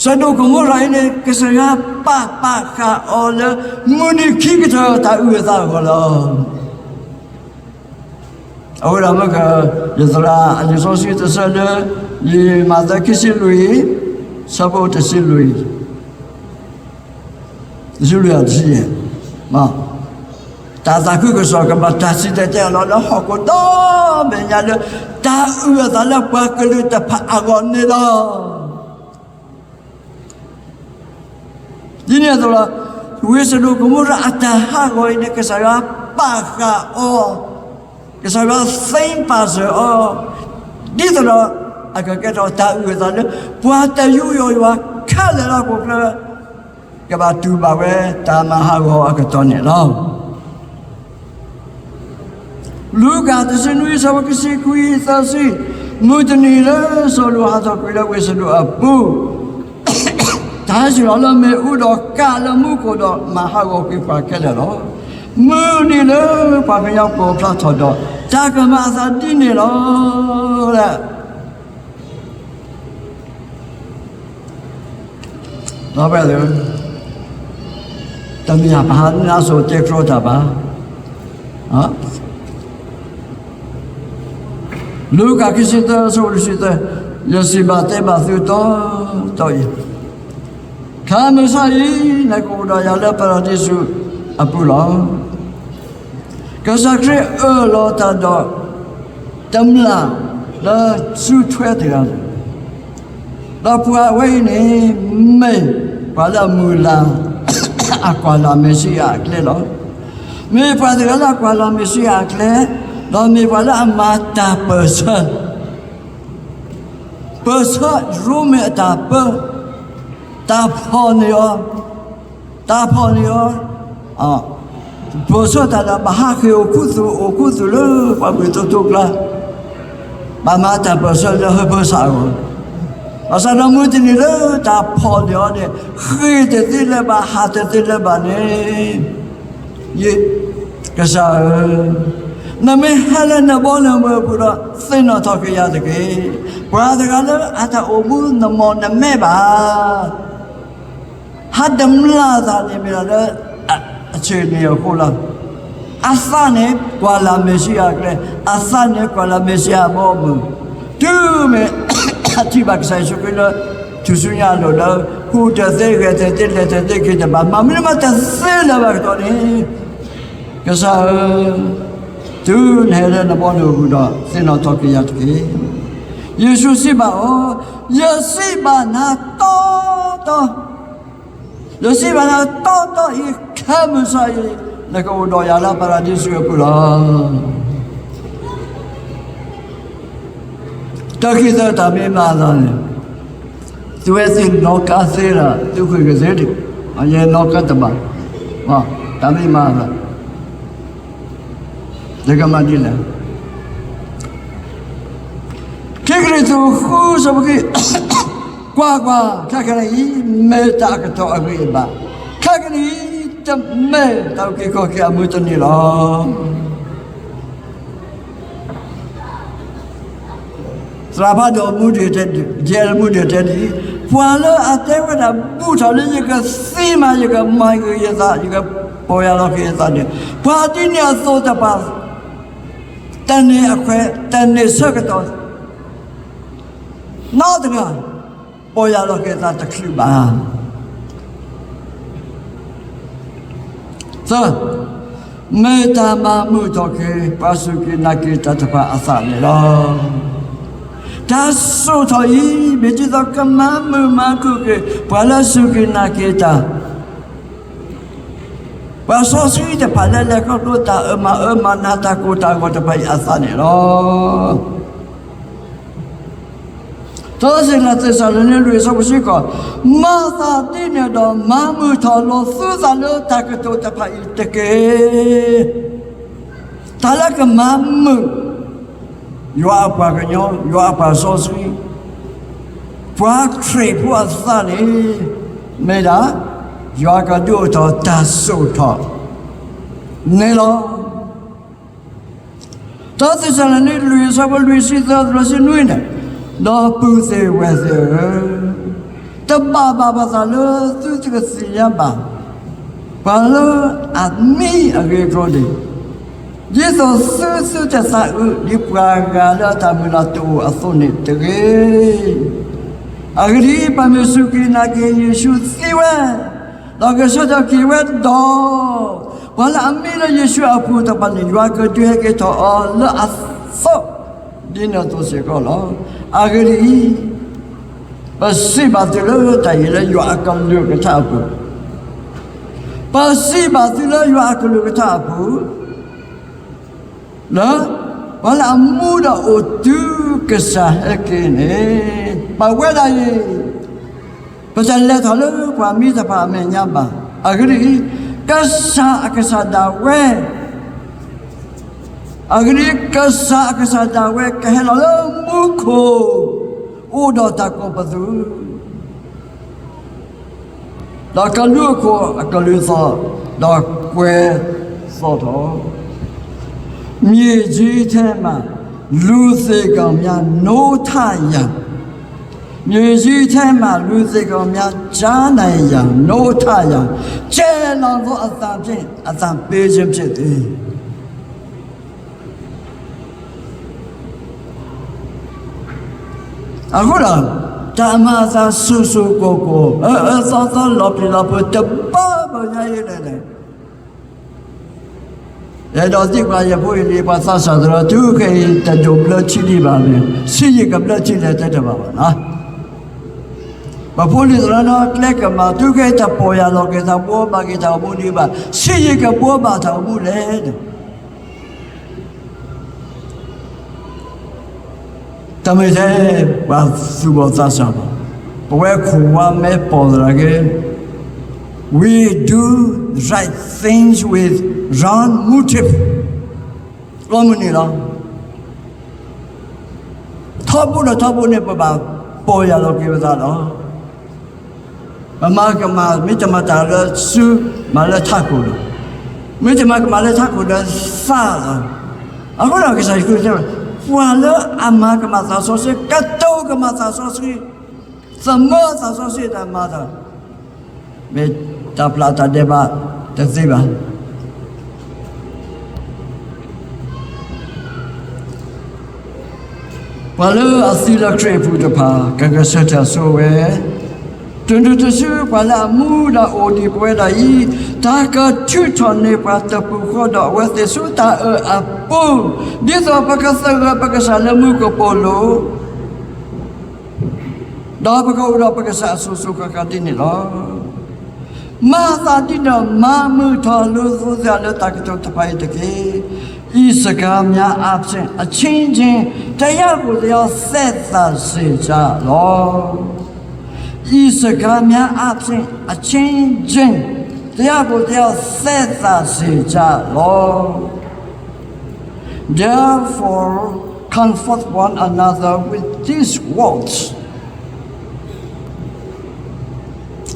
စဒိၣ်ကမိရၤအံၤန့ၣ် ကစၢ်ယွၤပာ်ပာ်ဃာ်အီၤလၢ မုၢ်နံၤခံကတၢၢ်တၢ်အုၣ်အသးအဂီၢ်လီၤ. အဝဲဒၣ်မ့ၢ်က ယသရၣ်အလံာ်စီဆှံတဆၢလၢ ယမးသဲခံဆံလွံၢ်, ဆၢဖိတဆံလွံၢ်, တဆံလွံၢ်အတဆံယဲၢ်, တၢ်သးခုကစီၣ်ကဘၣ်တၢ်စံၣ်တဲၤတဲလီၤလၢ ဟီၣ်ခိၣ်ဒီဘ့ၣ်ညါလၢ တၢ်အုၣ်အသးလၢပှၤကလုာ်တဖၣ်အဂီၢ်န့ၣ်လီၤ. ဒ်န့ၣ်အသိးလီၤ, ဝ့ၢ်စဒိၣ်ကမိရၤအတၢ်ဟးဂီၤအံၤန့ၣ် ကစၢ်ယွၤပာ်ဃာ်အီၤ, ကစၢ်ယွၤသ့ပာ်စၢၤအီၤ, ဒ်သိးဒီး အကကဲထီၣ်တၢ်အုၣ်အသးလၢ ပှၤတယူးယီၣ်ယွၤခဲလၢာ်လၢဟီၣ်ခိၣ်ချၢ ကဘၣ်တူၢ်ဘၣ်ဝဲတၢ်မၤဟးဂီၤအကတီၢ်န့ၣ်လီၤ. လူၤကၣ်တဆံနွံ အဆၢဖိခံဆံခွံ သၢဆံ, မုၢ်တနံၤလၢစီၤလိာ်ဟးထီၣ်ကွံာ်လၢဝ့ၢ်စဒိၣ်အပူၤ, တၢ်ဟဲစံၣ်လီၤလၢမ့ၣ်အူဒီးကးလၢမူခိၣ်ဒီး မၤဟးဂီၤကွံာ်ပှၤခဲလၢာ်လီၤ. မုၢ်နံၤလၢပှၤကညီကအိၣ်ဖျါထီၣ်ဒီး တၢ်ကမၤအသးဒ်န့ၣ်လီၤ. ဒီပုၢ်ဝဲၢ်သ့ၣ်, တမ့ၢ်ပဟးနါစိၤတဲကျိတၢ်ဘၣ်. အ လူၤကၣ်ခံဆံသၢ အဆၢဖိလွံၢ်ဆံသၢ, ယစံးဘၣ်တဲဘၣ်သုတီတီအံၤ, ခါမုၢ်ဆါအံၤ နကအိၣ်ဒီးယၤလၢပၤရဒံစူးအပူၤလီၤ. ကစၢ်ခရံာ်အၢၣ်လီၤတၢ်ဒီး တမျၢ်လၢစုထွဲတဂၤ, ဒီးပှၤဝဲအံၤန့ၣ် မ့ၢ်ပှၤလၢအမုၢ်လၢ် အကွၢ်လၢ်မ့ၣ်ၡံအၤအကျဲလီၤ. မ့ၢ်ပှၤတဂၤလၢအကွၢ်လၢ်မ့ၣ်ၡံအၤအကျဲ, ဒီးမ့ၢ်ပှၤလၢအမၤတၢ်ပၢၢ်ဆၢ, ပၢၢ်ဆၢရိမ့ၤအတၢ်ပၢ, တၢ်ဖီၣ်န့ၢ်အီၤ, တၢ်ဖီၣ်န့ၢ်အီၤ, ပၢၢ်ဆၢတၢ်လၢဘၣ်ဟးဃ့ၢ်အိၣ်ခူသူၣ် အိၣ်ခူသူၣ်လၢပှၤဘျုးတိတိအကျါ, ဘၣ်မၤတၢ်ပၢၢ်ဆၢလၢဟၢဖၢဆးအဂီၢ်, ဘၣ်ဆၣ်ဒီးမုၢ်တနံၤလၢတၢ်ဖီၣ်န့ၢ်အီၤန့ၣ် ဃ့ၢ်တသ့လၢၤဘၣ် ဟးတသ့လၢၤဘၣ်န့ၣ်, ယ့ၢ်, ကစၢ်ဧၢ, နမ့ၢ်ဟဲလၢနဘီနမုၢ်အပူၤဒီး သ့ၣ်နီၣ်ထီၣ်က့ၤယၤတက့ၢ်. ပှၤတဂၤလၢအတၢ်အိၣ်မူနမီၢ်နမဲဘၣ် ဟးတမျၢ်သးန့ၣ်မ့ၢ်ဒၣ်လၢ အဆ့ၣ်န့ၣ်အဃိလီၤ. အသးန့ၣ်ကွၢ်လၢ်မ့ၣ်ၡံအၤအကျဲ, အသးန့ၣ်ကွၢ်လၢ်မ့ၣ်ၡံအၤအဘီအမုၢ်, တုၤမ့ၢ်အထံၣ်ဘၣ်ကစၢ်ယ့ၣ်ၡူးခရံာ်လၢ ထူၣ်စုညါအလိၤလၢ ဟူးတသ့ ဂဲၤတသ့ လဲၤတသ့ က့ၤတဘၣ် မၤမနုၤမးတသ့လၢၤဘၣ်ကတီၢ်န့ၣ်, ကစၢ်ဧၢ, တုၤနဟဲလၢနဘီနမုၢ်အပူၤဒီး သ့ၣ်နီၣ်ထီၣ်က့ၤယၤတက့ၢ်. ယ့ၣ်ၡူးစံးဘၣ်အီၤ, ယစံးဘၣ်နၤတီတီ, ယစံးဘၣ်နၤတီတီအံၤ, ခဲမုၢ်ဆါအံၤ နကအိၣ်ဒီးယၤလၢပၤရဒံစူးအပူၤလီၤ. တၢ်ခံသၢတၢ်မ့ၢ်မၤအသးန့ၣ်, သုဝဲသ့ၣ်နီၣ်ကါသ့ဒီး သုဃ့ၢ်ကသ့ဒံး, ယဲနီၣ်ကါတဘၣ်, တၢ်မ့ၢ်မၤအသး, ယကမၤဒ်လဲၣ်. ခံကရံၣ်သူး ဃု ဆၢဖိခံ, ကွၢ်ကွၢ်, ခဲကနံၣ်အံၤ မ့ၢ်တၢ်အကတီၢ်အဂ့ၤအဘၣ်, ခဲကနံၣ်အံၤ တမ့ၢ်တၢ်အုၣ်က့ၤခီၣ်က့ၤအမုၢ်တနံၤလီၤ. သရၣ်ဖးဒိၣ်မူဒံးတဲ, ယဲၢ်မူဒံးတဲဒ်အံၤ, ပှၤလၢအတဲဝဲဒၣ် ဘူးထီၣ်လၢယကသံမး ယကမၤဂ့ၤယသး ယကပီၢ်ယၢ်လီၤက့ၤယသးန့ၣ်, ပှၤဒ်န့ၣ်အသိးတဖၣ် တန့ၢ်အခွဲး တန့ၢ်ဆၢကတီၢ် နီတဂၤ ပီၢ်ယၢ်လီၤက့ၤအသးတချုးဘၣ်. သၢ, မ့ၢ်တၢ်မၤမုာ်ထီၣ်က့ၤ ပှၤစူၢ်က့ၤနာ်က့ၤတၢ်တဖၣ်အသးန့ၣ်လီၤ. တၢ်စိာ်ထီၣ်အံၤ မ့ၢ်ဒ်သိးကမၤမုာ်မၤခုၣ်က့ၤ ပှၤလၢစူၢ်က့ၤနာ်က့ၤတၢ် ပှၤစီဆှံတဖၣ်လၢလဲၤခီဖျိတၢ်အၢမၤအၢမၤနး တၢ်ကိၢ်တၢ်ဂီၤတဖၣ်အံၤအသးန့ၣ်လီၤ. သၢ, သၢသ့ၣ်လၢ သ့းစၤလနံ လွံၢ် အဆၢဖိတဆံဃိး, မၤသးဒ်န့ၣ်ဒီး မၤမုာ်ထီၣ်လိာ်သုသးလၢတၢ်ကတိၤတဖၣ်အံၤတက့ၢ်. တၢ်လၢကမၤမုာ် ယွၤအပှၤကညီ, ယွၤအပှၤစီဆှံ, ပှၤခရံာ်ဖိအသးန့ၣ် မ့ၢ်ဒၣ် ယွၤကဒုးအိၣ်ထီၣ်တၢ်စိာ်ထီၣ်န့ၣ်လီၤ. သၢသ့းစၤလနံ လွံၢ် အဆၢဖိလွံၢ်ဆံသၢ လွံၢ်ဆံနွံန့ၣ်, ဒီပုၢ်သ့ၣ်ဝဲၢ်သ့ၣ်ဧၢ, တဘၣ်ဘၣ်ပသးလၢသုတကသ့ၣ်ညါဘၣ် ပှၤလၢအမံအဂ့ၢ်အကျိၤန့ၣ်, ဒ်သိးသုသုတသးအုး ဒ်ပှၤဂၤလၢအတၢ်မုၢ်လၢ်တအိၣ်အသိးန့ၣ်တဂ့ၤ. အဂ့ၢ်ဒ်အံၤ, ပၢ်မ့ၢ်စူၢ်က့ၤနာ်က့ၤယ့ၣ်ၡူးသံဝဲ, ဒီးကဆၢထၢၣ်က့ၤဝဲဒီး, ပှၤလၢအမံလၢယ့ၣ်ၡူးအပူၤတဖၣ်န့ၣ် ယွၤကဒုးဟဲက့ၤထီၣ်အီၤလၢအသီ, ဒ်န့ၣ်အသိးစ့ၢ်ကီးလီၤ. အဂ့ၢ်ဒ်အံၤ, ပစံးဘၣ်သုလၢတၢ်အံၤလၢယွၤအကလုၢ်ကထါအပူၤ, ပစံးဘၣ်သုလၢယွၤအကလုၢ်ကထါအပူၤ, လၢ ပှၤလၢအမူဒီးအိၣ်တုၤကစၢ်ဟဲက့ၤန့ၣ်, ပဝဲဒၣ်အံၤ ပတလဲၤထီၣ်လၢပှၤမံတဖၣ်အမဲာ်ညါဘၣ်. အဂ့ၢ်ဒ်အံၤ, ကစၢ်အကစၢ်ဒၣ်ဝဲ, အဂ့ၢ်ဒ်အံၤ, ကစၢ်အကစၢ်ဒၣ်ဝဲ ကဟဲလီၤလၢမူခိၣ်, အိၣ်ဒီးတၢ်ကိးပသူ ဒီးကလူးအခိၣ်အကလုၢ်သီၣ်, ဒီးကွဲးသီၣ်ထီၣ်, မြေကြီးထဲမှာ လူသေကောင်များ နိုးထကြ၊ မြေကြီးထဲမှာ လူသေကောင်များ ကြားနာကြ၊ နိုးထကြ၊ ကျယ်လောင်သောအသံဖြင့် အသံပေးခြင်းဖြစ်သည်. အဃိဒီး တၢ်မၤအသးစိၤစိၤကီၤကီၤ အၢအၢသီသီ လီၤပျံၤလီၤဖုး တဘၣ်ပှၤညါအံၤလဲၣ်န့ၣ်, ယအဲၣ်ဒိးသံကွၢ်ယဖိအံၤလံ ပှၤသးစၢ်သရၣ် တုၤခဲအံၤတဒိးဘျၢထံဒံးဘၣ်န့ၣ် ဆံးယံာ်ကဘျၢထံလဲၣ် တဲတဘၣ်ဘၣ်နီၤ. ပဖိလံၤသရၣ်နီၢ်ကျဲကမၤ တုၤခဲအံၤတပီၢ်ယၢ်လီၤက့ၤတၢ်ဘှီဘၣ်က့ၤတၢ်အိၣ်မူဒံးဘၣ်, ဆံးယံာ်ကဘှီဘၣ်တၢ်အိၣ်မူလဲၣ်န့ၣ် တမ့ၢ်ထဲ ပှၤသူၣ်ဘီၣ်သးစၢ်ဘၣ်, ပဝဲခိၣ်ဝါမဲာ်ပီၢ်သရၣ်က့ၤ, we do right things with wrong motive လီၤမုၢ်နံၤလီၤ. ထီဘိဒီးထီဘိန့ၣ် ပဘၣ်ပီၢ်ယၢ်လီၤက့ၤပသးလီၤ. ပမၤကမၣ် မ့ၢ်တမၤတၢ်လၢစု မၤလၢထးခိၣ်လီၤ. မ့ၢ်တမၤကမၣ်လၢထးခိၣ်လၢသးလီၤ. အဃိဒီးကစၢ်ယ့ၣ်ၡူးတဲဝဲ, ပှၤလၢအမၤကမၣ်သးစီဆှံ ကတိၤကမၣ်သးစီဆှံ, သမၢသးစီဆှံတၢ်မၤတၢ်, မ့ၢ်တၢ်ပျၢ်တၢ်ဒဲးဘးတသ့ဘၣ်. ပှၤလၢအသံလၢခရံာ်အပူၤတဖၣ် ကဂဲၤဆၢထၢၣ်ဆိဝဲ, တုၤနုၤတစု ပှၤလၢအမူဒီးအိၣ်ဒံးပဝဲဒၣ်အံၤ, တၢ်ကထုးထီၣ်န့ၢ်ပှၤတပူၤဃီဒီးအဝဲသ့ၣ်ဆူတၢ်အၢၣ်အပူၤ, ဒ်သိးပကသဂၢၢ်ပကစၢ်လၢမူကပိာ်လိၤ ဒီးပကအိၣ်ဒီးပကစၢ်အစိၤစိၤဃၣ်ဃၣ်ဒ်န့ၣ်လီၤ. မၤသးဒ်န့ၣ်ဒီး မၤမုာ်ထီၣ်လိာ်သးလၢတၢ်ကတိၤတဖၣ်အံၤတက့ၢ်. อิสกา များအားဖြင့် အချင်းချင်း တစ်ယောက်ကိုတစ်ယောက် သက်သာစေကြလော့. อิสกา များအားဖြင့် အချင်းချင်း တစ်ယောက်ကိုတစ်ယောက် သက်သာစေကြလော့. Therefore, comfort one another with these words.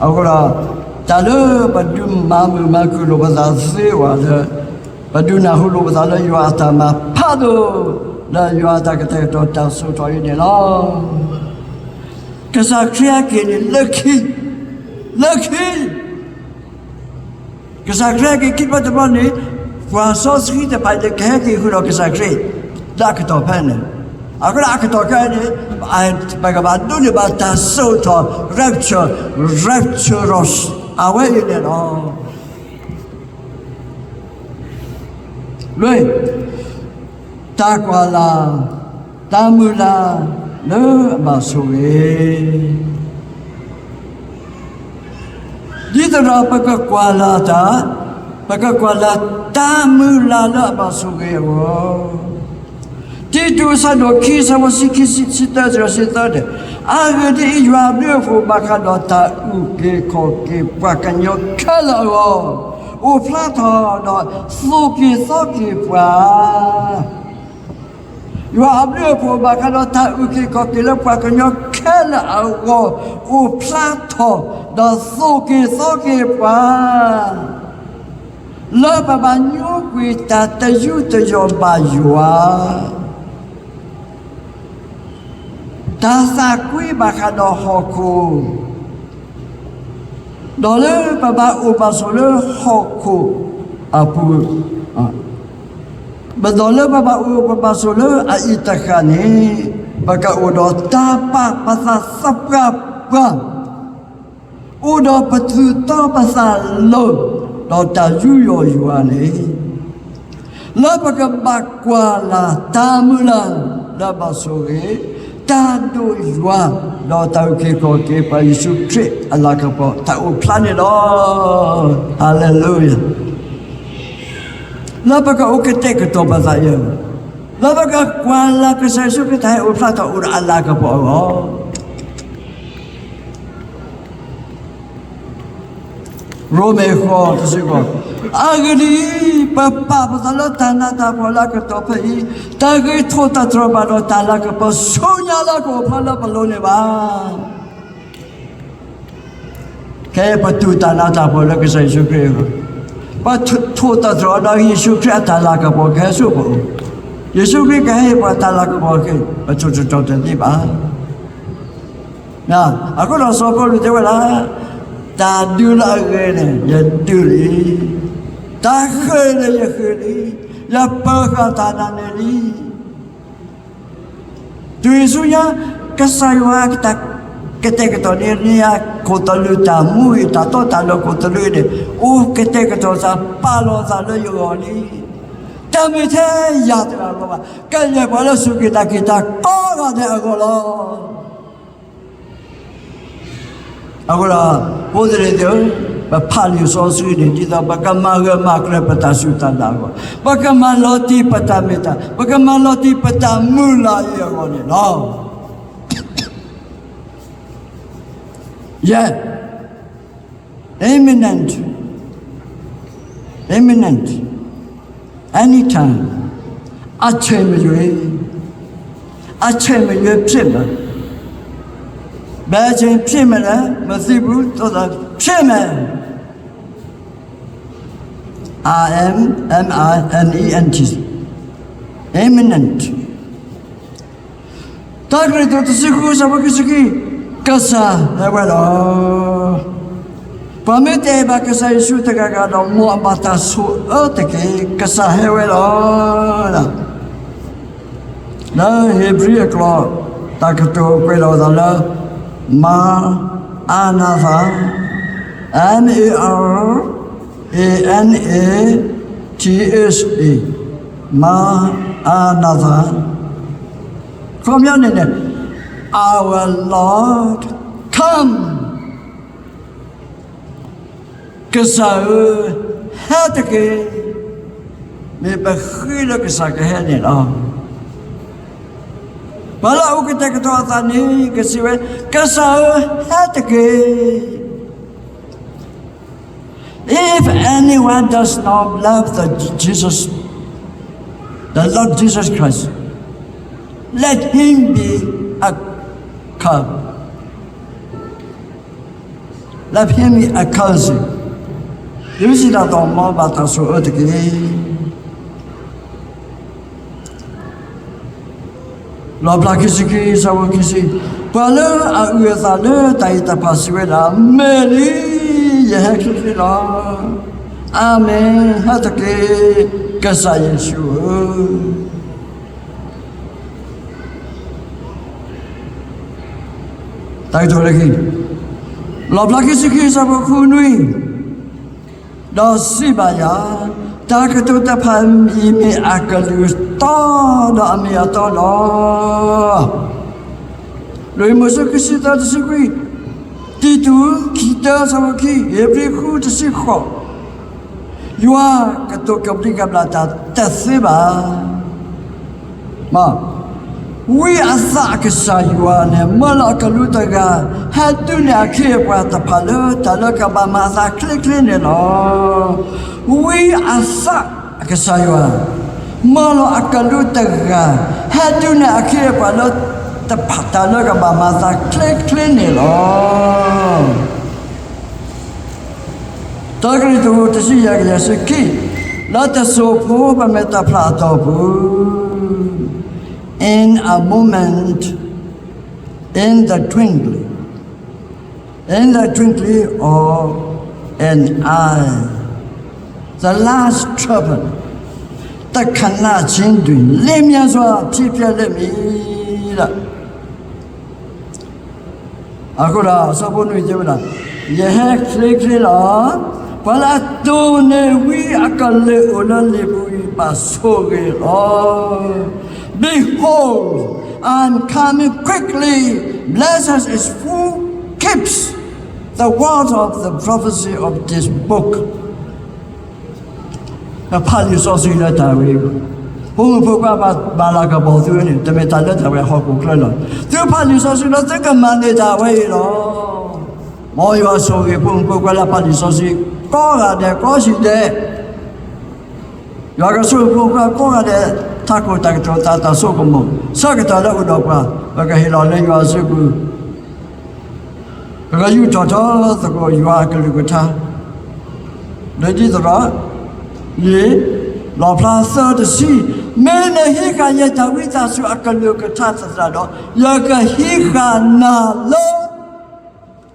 အဃိဒီး တၢ်လၢပဒုးမၤမုာ်မၤခုၣ်လိာ်ပသးသ့ဝဲလၢ ပဒုးနၢ်ဟူလိာ်ပသးလၢယွၤအတၢ်မၤဖးဒိၣ် လၢယွၤအတၢ်ကတဲာ်ကတီၤတၢ်စိၤထီၣ်အံၤန့ၣ်လီၤ. ကစၢ်ခရံာ်အက့ၤန့ၣ် လၢခံ, လၢခံ ကစၢ်ခရံာ်ဟဲက့ၤခံဘျီတဘျီန့ၣ် ပှၤစီဆှံတဖၣ်န့ၣ် ကဟဲက့ၤဃုာ်ဒီးကစၢ်ခရံာ် လၢအကတီၢ်ဖဲန့ၣ်, အဃိဒီးအကတီၢ်ခဲအံၤန့ၣ် ပကဘၣ်ဒိးန့ၢ်ဘၣ်တၢ်စိၤထီၣ် rapture, rapturous အဝဲအံၤန့ၣ်လီၤ. လွံၢ်, တၢ်ကွၢ်လၢ်, တၢ်မုၢ်လၢ်လၢအဘၣ်ဆိၣ်ဂ့ၤ ဒ်သိးဒီးပကကွၢ်လၢ်တၢ်, ပကကွၢ်လၢ်တၢ်မုၢ်လၢ်လၢအဘၣ်ဆိၣ်ဂ့ၤအဂီၢ်, တံတူးအဆၢဒိၣ်ခံ အဆၢဖိဆံခံ ဆံသၢ ဆံသၢန့ၣ်, အဂ့ၢ်ဒ်အံၤ, ယွၤအဘျုးအဖှိၣ်ဘၣ်ဃးဒီးတၢ်အုၣ်က့ၤခီၣ်က့ၤပှၤကညီခဲလၢာ်အဂီၢ်, အိၣ်ဖျါထီၣ်ဒီးသိၣ်က့ၤသီက့ၤပှၤ ယွၤအဘျုးအဖှိၣ်ဘၣ်ဃးဒီးတၢ်အုၣ်က့ၤခီၣ်က့ၤလၢပှၤကညီခဲလၢာ်အဂီၢ်, အိၣ်ဖျါထီၣ်ဒီးသိၣ်က့ၤသီက့ၤပှၤ, လၢပဘၣ်ညိကွံာ်တၢ်တယူးတယီၣ်ဘၣ်ယွၤ, တၢ်သးကွံဘၣ်ဃးဒီးဟီၣ်ခိၣ် ဒီးလၢပဘၣ်အိၣ်ဘၣ်ဆိးလၢဟီၣ်ခိၣ်အပူၤ, ဒီးလၢပဘၣ်အိၣ်ဘၣ်ဆိးလၢအအံၤတဃၣ်န့ၣ်, ပကအိၣ်ဒီးတၢ်ပာ်ပသးသပှၢ်ပှၢ်, အိၣ်ဒီးပသူၣ်တီပသးလိၤ, ဒီးတၢ်ယူးယီၣ်ယွၤန့ၣ် လၢပကဘၣ်ကွၢ်လၢ်တၢ်မုၢ်လၢ်လၢအဘၣ်ဆိၣ်ဂ့ၤ, တၢ်ဒိၣ်ယွၤ, ဒီးတၢ်အုၣ်က့ၤခီၣ်က့ၤပှၤယ့ၣ်ၡူးခရံာ်အလၤကပီၤ တၢ်အိၣ်ဖျါန့ၣ်လီၤ. Hallelujah. လၢပကအိၣ်ကတဲာ်ကတီၤပသးယဲၢ်, လၢပကကွၢ်လၢ်ကစၢ်ယ့ၣ်ၡူးခရံာ်တၢ်ဟဲအိၣ်ဖျါထီၣ်အိၣ်ဒီးအလၤကပီၤအဂီၢ် ရိမ့ၤဃိး တဆံဃိး, အဂ့ၢ်ဒ်အံၤ, ပပာ်ပသးလၢတၢ်နးတၢ်ဖှီၣ်လၢအကတီၢ်ဖဲအံၤ, တၢ်ဂ့ၤထီၣ်တၢ်တြီၤဘၣ်ဒီးတၢ်လၤကပီၤဆူညါလၢကအိၣ်ဖျါလၢပလိၤန့ၣ်ဘၣ်. ခဲအံၤပတူၢ်တၢ်နးတၢ်ဖှီၣ်လၢကစၢ်ယ့ၣ်ၡူးခရံာ်အဂီၢ်, ပထူးတၢ်တြီၤဒီးယ့ၣ်ၡူးခရံာ်အတၢ်လၤကပီၤကဟဲဆူပအိၣ်, ယ့ၣ်ၡူးခရံာ်ကဟဲဟ့ၣ်ပှၤတၢ်လၤကပီၤအဃိ, ပထူးတၢ်တြီၤတသ့ဘၣ်. အဃိဒီးစီၤပီလူးတဲဝဲဒၣ်, တၢ်ဒုးလၢအဂ့ၤန့ၣ် ယဒုးလံ, တၢ်ဃ့ၢ်န့ၣ်ယဃ့ၢ်လံ, ယပၢၤဃာ်တၢ်နာ်န့ၣ်လံ. တုၤဆူညါ, ကစၢ်ယွၤကတဲာ်ကတီၤန့ၢ်န့ၢ်ယၤ ခိၣ်သလုးတၢ်မူအံၤ တၢ်တီတၢ်လိၤခိၣ်သလုးအံၤန့ၣ် အိၣ်ကတဲာ်ကတီၤသး ပာ်လီၤသးလၢယဂီၢ်လံ. တမ့ၢ်ထဲယၤတဂၤအဂီၢ်ဘၣ်, ကယဲၢ်ပှၤလၢစူၢ်က့ၤနာ်က့ၤတၢ်ကိးဂၤဒဲးအဂီၢ်လီၤ. အဃိဒီး ဖိသ့ၣ်လံၤသ့ၣ်ဧၢ, ပဖးလံာ်စီဆှံန့ၣ် ဒ်သိးပကမၤဂၢၢ်မၤကျၢၤပတၢ်စူၢ်တၢ်နာ်အဂီၢ်, ပကမၤလီၤတံၢ်ပတၢ်မ့ၢ်တၢ်, ပကမၤလီၤတံၢ်ပတၢ်မုၢ်လၢ်အံၤအဂီၢ်န့ၣ်လီၤ. Yes, imminent, imminent, anytime, အချိန်မရွေး, အချိန်မရွေးဖြစ်မယ်. ဘယ်အချိန်ဖြစ်မလဲ မသိဘူး, သို့သော် ဖြစ်မယ်. I M, M I N E N T, imminent. တၢကရံၣ်သူးတဆံဃု အဆၢဖိခံဆံခံ, ကစၢ်ဟဲဝဲလီၤ. ပှၤမ့ၢ်တအဲၣ်ဘၣ်ကစၢ်ယ့ၣ်ၡူးတဂၤဂၤဒီး မ်အဘၣ်တၢ်ဆိၣ်အၢတက့ၢ်. ကစၢ်ဟဲဝဲလီၤ. လၢဧ့ၤဘြံၤအကျိာ် တၢ်ကတိၤကွဲးလီၤသးလၢ မၤအၤနၤသၣ်, M A R A N A T H A, မၤအၤနၤသၣ်. ခီပညီန့ၣ်န့ၣ် Our Lord, come. ကစၢ်ဧၢ, ဟဲတက့ၢ်. မ့ၢ်ပဃ့လၢကစၢ်ကဟဲန့ၣ်လီၤ. ပှၤလၢအအိၣ်ကတဲာ်ကတီၤအသးန့ၣ် ကစံးဝဲ, ကစၢ်ဧၢ, ဟဲတက့ၢ်. If anyone does not love the Jesus, the Lord Jesus Christ, let him be a cur. Let him be accursed. ဒ်စံးတၢ်သီၣ် မ်အဘၣ်တၢ်ဆိၣ်အၢတက့ၢ်. လီၣ်ဖျါခံဆံခံ အဆၢဖိခံဆံ, ပှၤလၢအအုၣ်အသးလၢတၢ်အံၤတဖၣ်စံးဝဲဒၣ်, မ့ၢ်လံ, ယဟဲချ့ချ့လီၤ. အၤမ့ၣ်, ဟဲတက့ၢ်, ကစၢ်ယ့ၣ်ၡူးဧၢ. တၢ်ကတိၤလၢခံ, လီၣ်ဖျါခံဆံခံ အဆၢဖိဃုနွံ, ဒီးစံးဘၣ်ယၤ, တၢ်ကတိၤတဖၣ်အံၤမ့ၢ်အကလုၢ်တီဒီးအမ့ၢ်အတီလီၤ. လွံၢ်မိၤၡ့ ခံဆံသၢ တဆံခွံ, တံတူး ခံဆံတၢ အဆၢဖိခံ, ဧ့ၤဘြံၤ ဃု တဆံဃိး, ယွၤကတိၤကဘျံးကဘျၣ်တၢ်တသ့ဘၣ်. ဝံအသးအကစၢ်ယွၤန့ၣ် မၢလီၤအကလူးတဂၤ ဟဲဒုးနဲၣ်အခ့အပှၤတဖၣ်လၢ တၢ်လၢကဘၣ်မၤအသးချ့ချ့န့ၣ်လီၤ. ဝံအသးအကစၢ်ယွၤ မၢလီၤအကလူးတဂၤ ဟဲဒုးနဲၣ်အခ့အပှၤလၢ တၢ်လၢကဘၣ်မၤအသးချ့ချ့န့ၣ်လီၤ. တၢကရံၣ်သူး တဆံယဲၢ် ကယဲၢ်ဆံခံ, လၢတစိၢ်ဖိ ပမ့ၢ်တၢ်ဖျါအတီၢ်ပူၤ, in a moment, in the twinkling, in the twinkling of an eye, the last trumpet, တခဏချင်းတွင် လျင်မြန်စွာ ဖြစ်ပျက်လိမ့်မည်လီၤ. အဃိဒီး အဆၢဖိနွံတဲဝဲဒၣ်, ယဟဲချ့ချ့လီၤ. ပှၤလၢအတိၢ်န့ၢ်ဝံအကလုၢ်အိၣ်လၢလံာ်ပူၤအံၤ ဘၣ်ဆိၣ်ဂ့ၤလီၤ. Behold, I am coming quickly. Blessed is who keeps the word of the prophecy of this book. ဖးလံာ်စီဆှံလၢတၢ်ဝဲအံၤ, ဖိမုၣ်ဖိခွါဘၣ်ဘၣ်လၢကပီၤသုန့ၣ် တမ့ၢ်တၢ်လၢတၢ်ဝဲဟီၣ်ခိၣ်ချၢလီၤ. သုဖးလံာ်စီဆှံလၢသုကမၤန့ၢ်တၢ်ဝဲအံၤလီၤ. မ်ယွၤဆိၣ်ဂ့ၤဖိမုၣ်ဖိခွါလၢဖးလံာ်စီဆှံ ကိးဂၤဒဲးကိးဆံးဒဲး, ယွၤကဆိၣ်ဂ့ၤဖိမုၣ်ဖိခွါကိးဂၤဒဲး ထးခိၣ်တၢ်ကတိၤသးတၢ်ဆိကမိၣ် ဆၢကတီၢ်လၢအိၣ်ဒီးပှၤ ပကဟ့ၣ်လီၤလၢယွၤစုပူၤ ပကယူးထီၣ်ထီသကိးယွၤအကလုၢ်ကထါ, လၢဒ်သိးဒီး လံာ်လီၣ်ဖျါ သၢ တဆံ, မ့ၢ်နဟံးဃာ်ယတၢ်ဝံသးစူၤအကလုၢ်ကထါသတးဒီး ယကဟံးဃာ်နၤလၢ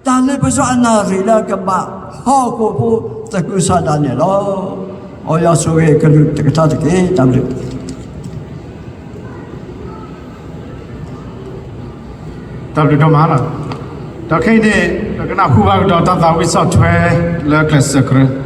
တၢ်လ့ပစီအနၣ်ရံၣ်လၢကဘၣ်ဟီၣ်ခိၣ်ဖိသကုၤဆးဒးန့ၣ်လီၤ. မ်ယွၤဆိၣ်ဂ့ၤကလုၢ်တကထါတက့ၢ်. တၢ်ဘျုး တၢ်ဘျုးဒိၣ်မးလီၤ. ဒီးခဲအံၤန့ၣ် ပကနၢ်ဟူဘၣ်ကဒီးတၢ်သးဝံၣ်ဆီၣ်ထွဲလၢကျဲးစၢးကြၢး